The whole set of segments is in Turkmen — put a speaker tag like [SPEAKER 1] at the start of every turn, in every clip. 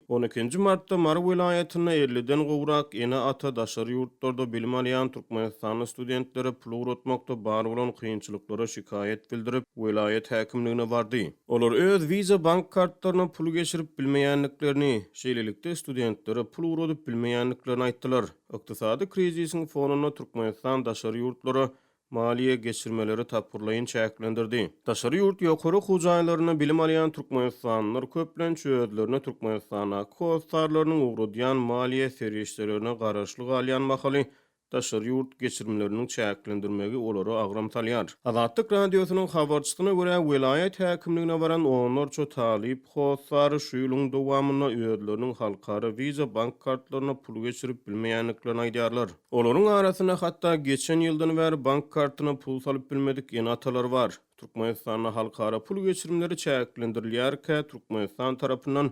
[SPEAKER 1] On ikinji martda Mary welaýatynda elliden gowrak ene-ata daşary ýurtlarda bilim alýan türkmenistanly studentlere pul ugratmakda bar bolan kynçylyklara şikaýat bildirip, welaýat häkimligine bardy. Olar öz Visa bank kartlaryna pul geçirip bilmeýändiklerini, şeýlelikde studentlere pul ugradyp bilmeýändiklerini aýtdylar. Ykdysady krizisiň fonunda Türkmenistan daşary ýurtlara maliýe geçirmeleri tapgyrlaýyn çäklendirdi. Daşary ýurt ýokary okuw jaýlarynda bilim alýan türkmenistanlylar köplenç özlerine Türkmenistandaky hossarlarynyň ugradýan maliýe serişdelerine garaşly galýan mahaly daşary ýurt geçirimleriniň çäklendirmegi olara agram salýar. Azatlyk Radiosynyň habarçysyna görä, welaýat häkimligine baran onlarça talyp hossary şu ýylyň dowamynda özleriniň halkara Visa bank kartlaryna pul geçirip bilmeýändiklerini aýdýarlar. Olaryň arasynda hatda geçen ýyldan bäri bank kartyna pul salyp bilmedik ene-atalar bar. Türkmenistanda halkara pul geçirimleri çäklendirilýärkä, Türkmenistan tarapyndan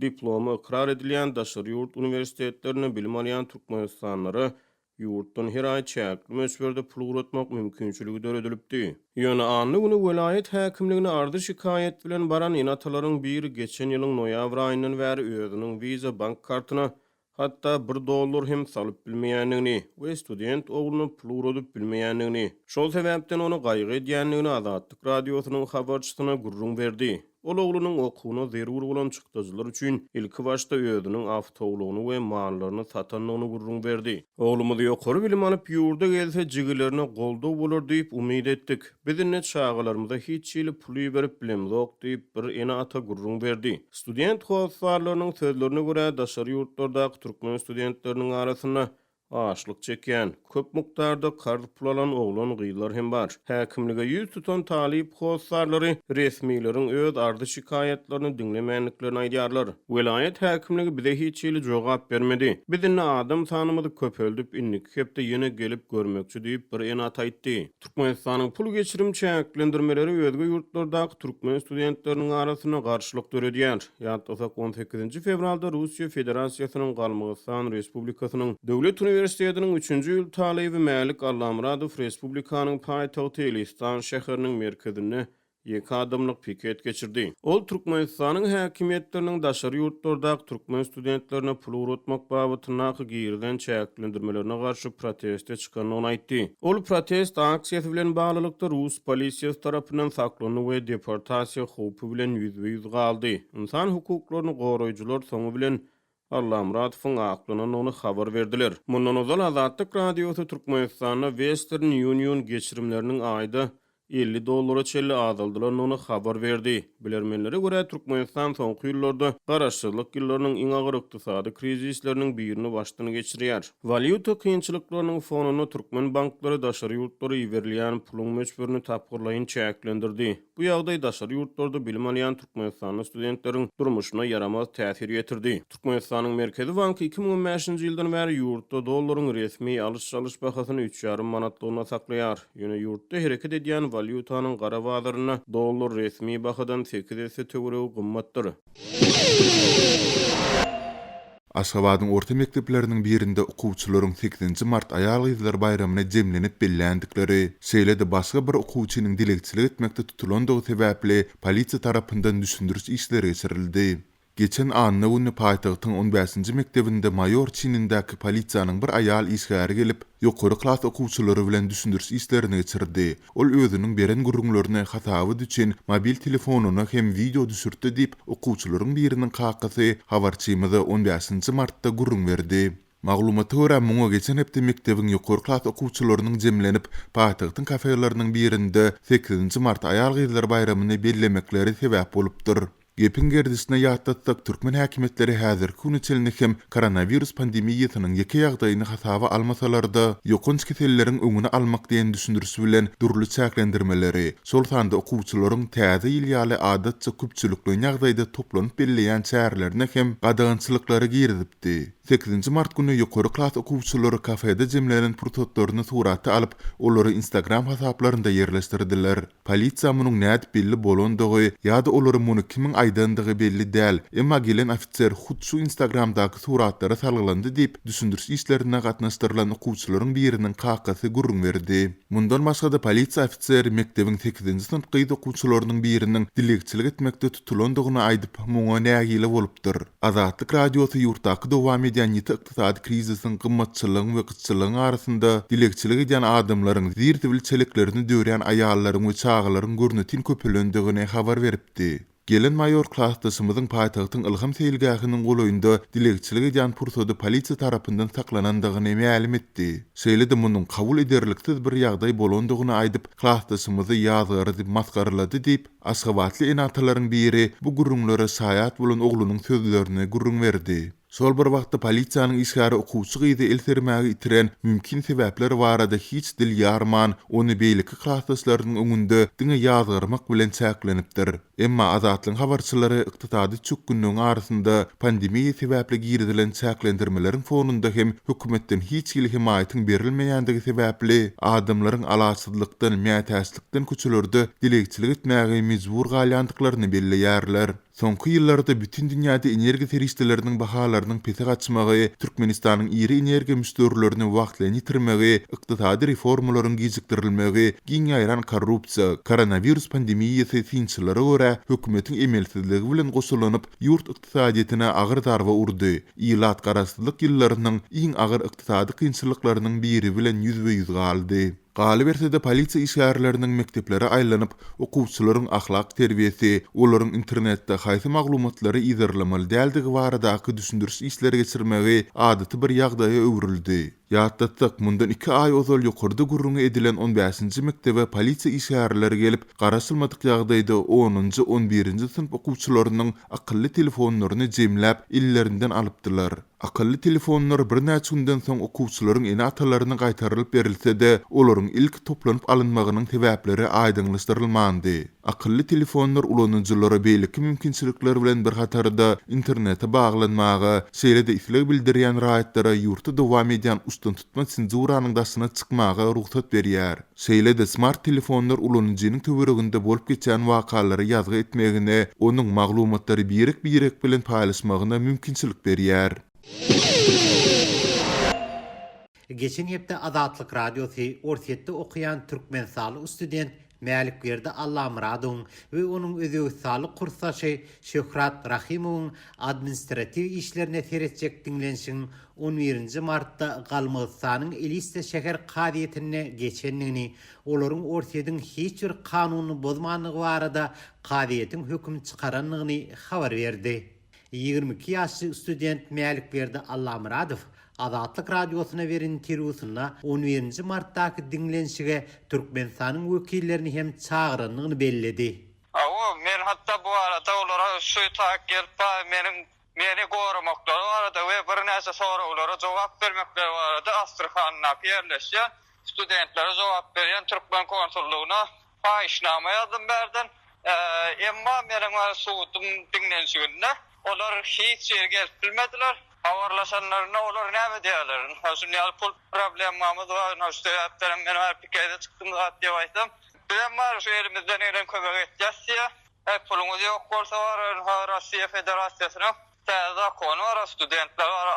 [SPEAKER 1] diplomy ykrar edilýän daşary ýurt uniwersitetlerinde bilim alýan türkmenistanlylara ýurtdan her aý çäkli möçberde pul ugratmak mümkinçiligi döredilipdi. Ýöne anna güni welaýat häkimligine arzy-şikaýat bilen baran ene-atalaryň biri geçen ýylyň noýabr aýyndan bäri özüniň Visa bank kartyna hatda bir dollar hem salyp bilmeýändigini we student ogluna pul ugradyp bilmeýändigini, şol sebäpden ony gaýgy edýändigini Azatlyk Radiosynyň habarçysyna gürrüň berdi. Ol oglunyň okuwyna zerur bolan çykdajylar üçin ilkibaşda özüniň awtoulagyny we mallaryny satandygyny gürrüň berdi. Oglumyz ýokary bilim alyp, ýurda gelse, jigilerine goldaw bolar diýip umyt etdik. Biz indi çagalarymyza hiç hili pul iberip bilemzok diýip, bir ene-ata gürrüň berdi. Student hossarlarynyň sözlerine görä, daşary ýurtlardaky türkmen studentleriniň arasynda açlyk çekýän, köp mukdarda karz pul alan oglan-gyzlar hem bar. Häkimlige ýüz tutan talyp hossarlary resmileriň öz arzy-şikaýatlaryny diňlemändiklerini aýdýarlar. Welaýat häkimligi bize hiç hili jogap bermedi. Biz indi adam sanymyzy köpeldip, indiki hepde ýene gelip görmekçi diýip, bir ene-ata aýtdy. Türkmenistanyň pul geçirim çäklendirmeleri özge ýurtlardaky türkmen studentleriniň arasynda garşylyk döredýär. Ýatlasak, on sekizinji fewralda Russiýa Federasiýasynyň Galmygystan Respublikasynyň Döwlet uniwersitetiniň üçünji ýyl talyby Mälik Allamyradow respublikanyň paýtagty Elistan şäheriniň merkezinde ýeke adamlyk piket geçirdi. Ol Türkmenistanyň häkimiýetleriniň daşary ýurtlardaky türkmen studentlerine pul ugratmak babatyndaky girizen çäklendirmelerine garşy proteste çykandygyny aýtdy. Ol protest aksiýasy bilen baglylykda rus polisiýasy tarapyndan saklandy we deportasiýa howpy bilen ýüzbe-ýüz galdy. Ynsan hukuklaryny goraýjylar soňy bilen Allamyradowyň aklanandygyny habar berdiler. Mundan ozal Azatlyk Radiosy Türkmenistanda Western Union geçirimleriniň aýda 50 dollara çenli azaldylandygyny habar berdi. Bilermenlere görä, Türkmenistan soňky ýyllarda garaşsyzlyk ýyllarynyň iň agyr ykdysady krizisleriniň birini başdan geçirýär. Walýuta kynçylyklarynyň fonunda türkmen banklary daşary ýurtlara iberilýän puluň möçberini tapgyrlaýyn çäklendirdi. Bu ýagdaý daşary ýurtlarda bilim alýan türkmenistanly studentleriň durmuşyna ýaramaz täsir ýetirdi. Türkmenistanyň Merkezi banky 2015-nji ýyldan bäri ýurtda dollaryň resmi alyş-çalyş bahasyny üç ýarym manatlygyna saklaýar. Ýöne ýurtda hereket edýän walýutanyň gara bazarynda dollar resmi bahadan sekiz esse töweregi gymmatdyr.
[SPEAKER 2] Aşgabadyň orta mekdepleriniň birinde okuwçylaryň sekizinji mart aýal-gyzlar baýramyny jemlenip belländikleri, şeýle-de başga bir okuwçynyň dilegçilik etmekde tutulandygy sebäpli polisiýa tarapyndan düşündiriş işleri geçirildi. Geçen anna güni paýtagtyň on bäşinji mekdebinde maýor çinindäki polisiýanyň bir aýal işgäri gelip, ýokary klas okuwçylary bilen düşündiriş işlerini geçirdi. Ol özüniň beren gürrüňlerini hasabat üçin mobil telefonyna hem wideo düşürtdi diýip, okuwçylaryň biriniň kakasy habarçymyza on bäşinji martda gürrüň berdi. Maglumata görä, muňa geçen hepde mekdebiň ýokary klas okuwçylarynyň jemlenip, paýtagtyň kafeleriniň birinde sekizinji mart aýal-gyzlar baýramyny bellemekleri sebäp bolupdyr. Gepiň gerdişine ýatlatsak, türkmen häkimiýetleri häzirki güne çenli hem koronawirus pandemiýasynyň ýeke ýagdaýyny hasaba almasalar-da, ýokanç keselleriň öňüni almak diýen düşündiriş bilen dürli çäklendirmeleri, şol sanda okuwçylaryň Täze ýyl ýaly adatça köpçülikleýin ýagdaýda toplanyp belleýän çärelerine hem gadagançylyklary girizipdi. Sekizinji mart güni ýokary klas okuwçylary kafede jemlenen pursatlaryny surata alyp, olary Instagram hasaplarynda ýerleşdirdiler. Polisiýa munuň nädip belli bolandygy ýa-da olara muny kimiň aýdandygy belli däl, emma gelen ofiser hut şu Instagramdaky suratlara salgylandy diýip, düşündiriş işlerine gatnaşdyrylan okuwçylaryň biriniň kakasy gürrüň berdi. Mundan başga-da polisiýa ofiseri mekdebiň sekizinji synp gyz okuwçylarynyň biriniň dilegçilik etmekde tutulandygyny aýdyp, muňa nägile bolupdyr. Azatlyk Radiosy ýurtdaky dowam edýän ýiti ykdysady krizisiň, gymmatçylygyň we gytçylygyň arasynda dilegçilik edýän adamlaryň, zir-zibil çeleklerini dörýän aýallaryň we çagalaryň görnetin köpelendigini habar beripdi. Gelen maýor klasdaşymyzyň paýtagtyň Ylham seýilgähiniň golaýynda dilegçilik edýän pursady polisiýa tarapyndan saklanandygyny mälim etdi. Şeýle-de munuň kabul ederliksiz bir ýagdaý bolandygyny aýdyp, klasdaşymyzy ýazgardy, masgaralady diýip, aşgabatly ene-atalaryň biri bu gürrüňlere şaýat bolan oglunyň sözlerini gürrüň berdi. Şol bir wagtda polisiýanyň işgäri okuwçy gyzy el sermäge itiren mümkin sebäpler barada hiç dil ýarman, ony beýleki klasdaşlarynyň öňünde diňe ýazgarmak bilen çäklenipdir. Emma Azatlygyň habarçylary ykdysady çökgünligiň arasynda pandemiýa sebäpli girizilen çäklendirmeleriň fonunda hem hökümetden hiç hili hemaýatyň berilmeýändigi sebäpli adamlaryň alaçsyzlykdan, mätäçlikden köçelerde dilegçilik etmäge mejbur galýandyklaryny belleýärler. Soňky ýyllarda bütin dünýäde energiýa serişdeleriniň bahalarynyň pese gaçmagy, Türkmenistanyň iri energiýa müşderilerini wagtlaýyn ýitirmegi, ykdysady reformalaryň gijikdirilmegi, giň ýaýran korrupsiýa, koronawirus pandemiýasy synçylara görä, hökümetiň emelsizligi bilen goşulanyp, ýurt ykdysadyýetine agyr zarba urdy, ilat garaşsyzlyk ýyllarynyň iň agyr ykdysady kynçylyklarynyň biri bilen ýüzbe-ýüz galdy. Galyberse-de, polisiýa işgärleriniň mekdeplere aýlanyp, okuwçylaryň ahlak terbiýesi, olaryň internetde haýsy maglumatlary yzarlamaly däldigi baradaky düşündiriş işleri geçirmegi adaty bir ýagdaýa öwrüldi. Ýatlatsak, mundan iki aý ozal ýokarda gürrüňi edilen on bäşinji mekdebe polisiýa işgärleri gelip, garaşylmadyk ýagdaýda onunjy, on birinji synp okuwçylarynyň akylly telefonlaryny jemläp, ellerinden alypdylar. Akylly telefonlar birnäçe günden soň okuwçylaryň ene-atalaryna gaýtarylyp berilse-de, olaryň ilki toplanyp alynmagynyň sebäpleri aýdyňlaşdyrylmandy. Akylly telefonlar ulanyjylara beýleki mümkinçilikler bilen bir hatarda internete baglanmaga, şeýle-de isleg bildirýän raýatlara ýurtda dowam edýän uçdantutma senzuranyň daşyna çykmaga rugsat berýär. Şeýle-de smart telefonlar ulanyjynyň töwereginde bolup geçýän wakalary ýazgy etmegine, onuň maglumatlary birek-birek bilen paýlaşmagyna mümkinçilik berýär.
[SPEAKER 3] Geçen hepde Azatlyk Radiosy Orsýetde okaýan türkmenistanly student Mälikberdi Allamyradowyň we onuň özbegistanly kursdaşy Şöhrat Rahymowyň administratiw işlerine seretjek diňlenişigiň on birinji martda Galmygystanyň Elista şäher kazyýetinde geçendigini, olaryň Orsýetiň hiç bir kanunyny bozmandygy barada kazyýetiň höküm çykarandygyny habar berdi. 22 ýaşly student Mälikberdi Allamyradow Azatlyk Radiosyna beren interwýusynda on birinji martdaky diňlenişige Türkmenistanyň wekillerini hem çagyrandygyny belledi.
[SPEAKER 4] Hawa, men hatda bu barada olara şu taýyk gelip meniň Meni goramaklary barada we birnäçe soraglara jogap bermekleri barada Astrahandaky ýerleşýän studentlere jogap berýän türkmen konsullygyna haýyşnama ýazdym bärden. Emma meniň sudum diňlenişiginde olar hiç ýere gelip bilmediler. Habarlaşanlarynda olar näme diýerler? Ynha şuny ýaly pul problemamyz bar, ynha şu sebäpdenem men bäri pikete çykdym zat diýip aýtsam, bizem bar şu elimizden gelen kömegi etýäs diýýär. Äý puluňyz ýok bolsa bar ynha Rossiýa Federasiýasynyň täze zakony bar studentler bar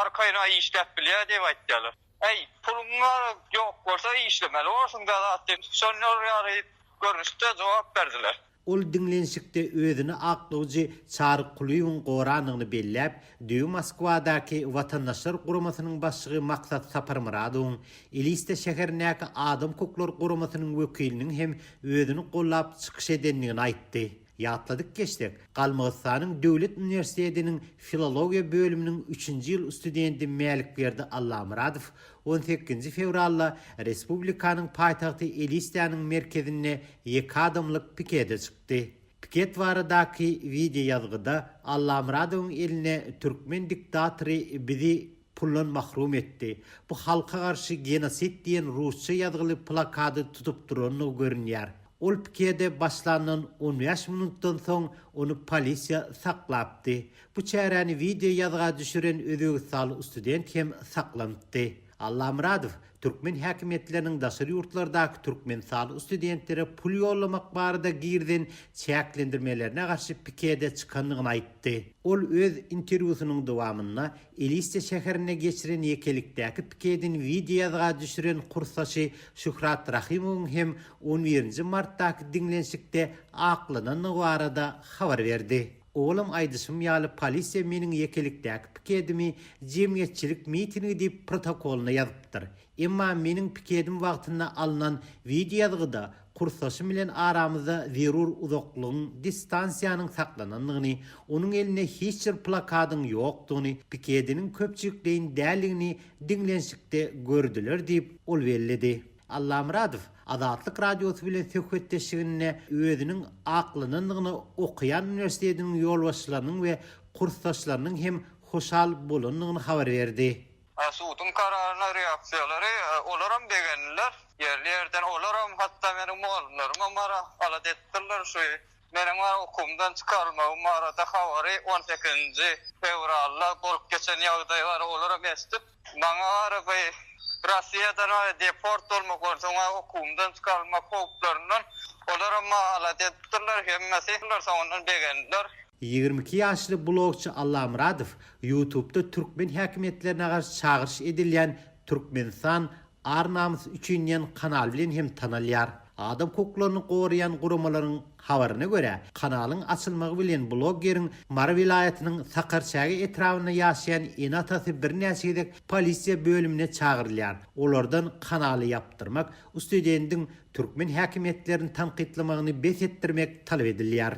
[SPEAKER 4] arkaýyn işläp bilýär diýip aýtýarlar. Äý puluň bar ýok bolsa işlemeli borsuň da zat diýip şonlar ýaly görnüşde jogap berdiler.
[SPEAKER 3] Ol diňlenişikde özüni aklawjy Çary Kulyýewiň gorandygyny belläp, düýbi Moskwadaky Watandaşlar guramasynyň başlygy Maksat Saparmyradowyň, Elista şäherindäki Adam hukuklary guramasynyň wekiliniň hem özüni gollap çykyş edendigini aýtdy. Ýatladyk geçsek, Galmygystanyň döwlet uniwersitetiniň filologiýa bölüminiň üçünji ýyl studenti Mälikberdi Allamyradow on sekizinji fewralda respublikanyň paýtagty Elistäniň merkezinde ýeke adamlyk pikete çykdy. Piket baradaky wideoýazgyda Allamyradowyň eline türkmen diktatory bizi puldan mahrum etdi. Bu halka garşy genosid diýen rusça ýazgyly plakady tutup durandygy görünýär. Ol pikede başlandan 15 minutdan soň ony polisiýa saklapdy. Bu çäräni wideo ýazga düşüren özbegistanly student hem saklanypdy. Allamyradow türkmen häkimiýetleriniň daşary ýurtlardaky türkmenistanly studentlere pul ýollamak barada girizen çäklendirmelerine garşy pikede çykandygyny aýtdy. Ol öz interwýusynyň dowamynda Elista şäherinde geçiren ýekelikdäki pikedini wideoýazga düşüren kursdaşy Şöhrat Rahymowyň hem on birinji martdaky diňlenişikde aklanandygy barada habar berdi. Owalam aýdyşym ýaly polisiýa meniň ýekelikdäki pikedimi jemgyýetçilik mitingi diýip protokolyna ýazypdyr. Emma meniň pikedim wagtynda alnan wideoýazgyda kursdaşym bilen aramyzda zerur uzaklygyň, distansiýanyň saklanandygyny, onuň elinde hiç bir plakadyň ýokdugyny, pikediniň köpçülikleýin däldigini diňlenişikde gördüler diýip, ol belledi. Allamyradow Azatlyk Radiosy bilen söhbetdeşliginde özüniň aklanandygyna okaýan uniwersitetiniň ýolbaşçylarynyň we kursdaşlarynyň hem hoşal bolandygyny habar berdi.
[SPEAKER 4] Suduň kararyna reaksiýalary, olaram begendiler. Ýerli-ýerden olaram, hatda meniň mugallymlarymam bara alada etdirler şu meniň bara okuwymdan çykarylmagym barada habary on sekizinji fewralda bolup geçen ýagdaý bara olaram eşidip, maňa bara bu Russiýadan bara deport bolmak, onsoň okuwymdan çykarylmak howplaryndan olaram maňa alada edipdirler hemmesi, soňundan begendiler.
[SPEAKER 3] 22 ýaşly blogçy Allamyradow Ýutubda türkmen häkimiýetlerine garşy çagyryş edilýän Türkmenistan Ar-namys üçin diýen kanal bilen hem tanalýar. Adam hukuklaryny goraýan guramalaryň habaryna görä, kanalyň açylmagy bilen bloggeriň Mary welaýatynyň Sakarçäge etrabynda ýaşaýan ene-atasy birnäçe gezek polisiýa bölümine çagyrylýar. Olardan kanaly ýapdyrmak, studendiň türkmen häkimiýetlerini tankytlamagyny bes etdirmek talap edilýär.